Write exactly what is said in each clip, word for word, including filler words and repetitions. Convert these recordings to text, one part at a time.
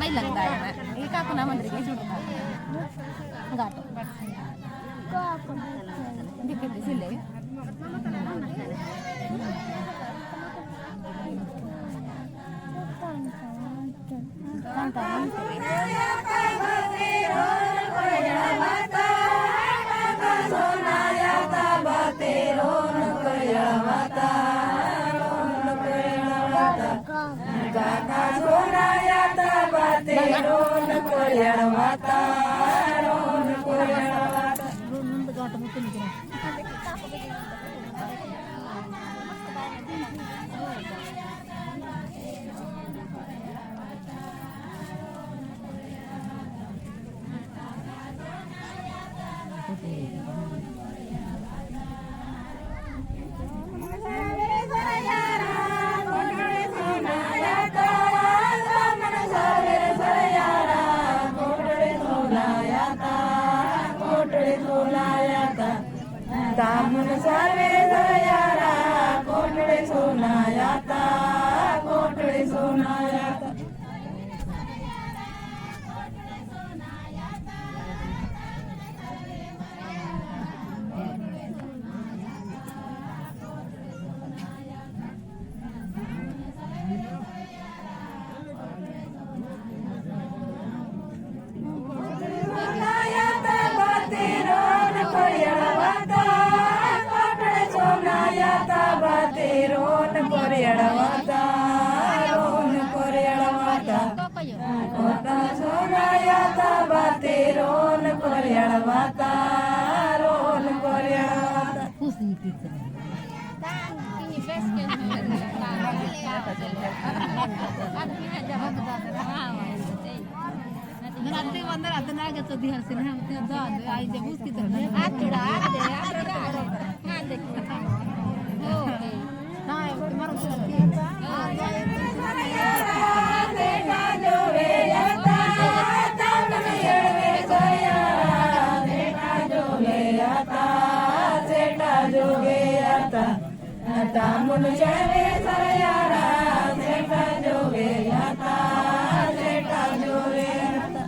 बैलंग दायना। ये काकू ना मंदिर के जुड़ता। गाटो। दिक्कत सिले। तामुन सर्वे सयारा कोटड़े सोनायाता, कोटड़े सोनायाता। नन अत्ते वंदर अत्ते नागे तो दिहर सिन्हा अत्ते दो आई जब उसकी तो। आतुड़ा, आते, आतुड़ा। हाँ, देखो। हो। हाँ, तुम्हारा तामुन चढ़वे सरयारा, सेठा जोगे आता, सेठा जोगे आता।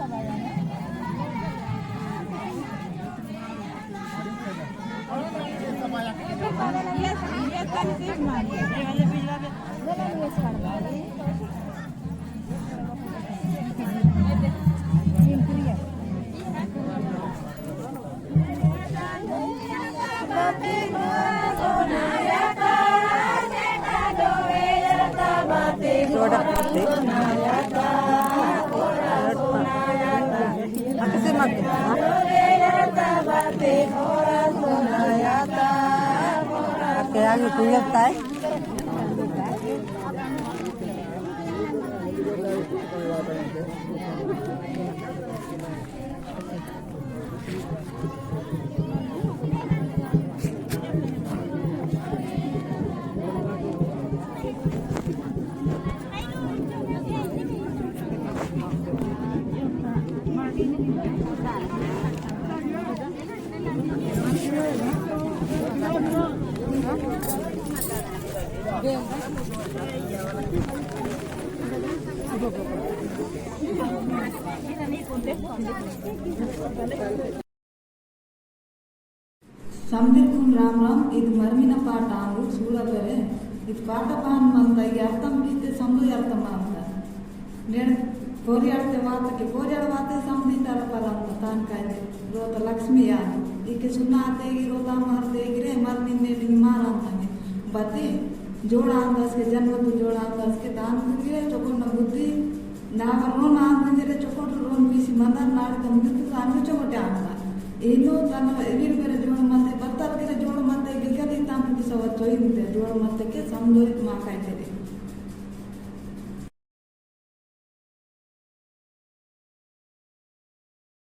अक्के आगे कुंजरता है। समदिरकुन राम राम। इद मरमिना पाटा आंगु सूड़ा पेरे। इद पाटा पान मनता, इद अर्थम कीते समदु अर्थम मनता। नेड़ कोरियाते वातके, कोरियाते वाते समदी तारा परांता तान कायते। रोता लक्ष्मी याद। इके सुन्ना तेगी रोता मार तेगी रे, मर निन्ने निमार अंतंगे। बते, जोड़ा अंदस के, जन्म तो जोड़ा अंदस के, तान कुंगिरे चोकोट ना बुद्धि, नावा रोन आंदंगे रे चोकोट रोन पीसी मंदर नाड़ी तम नित तान चोकोटे आंदा। इनो तन एविर बेरे जोड़ मते, बत्तर के रे जोड़ मते, गिगदी तान की सवा चोई मते, जोड़ मते के समदोई मा कायते रे।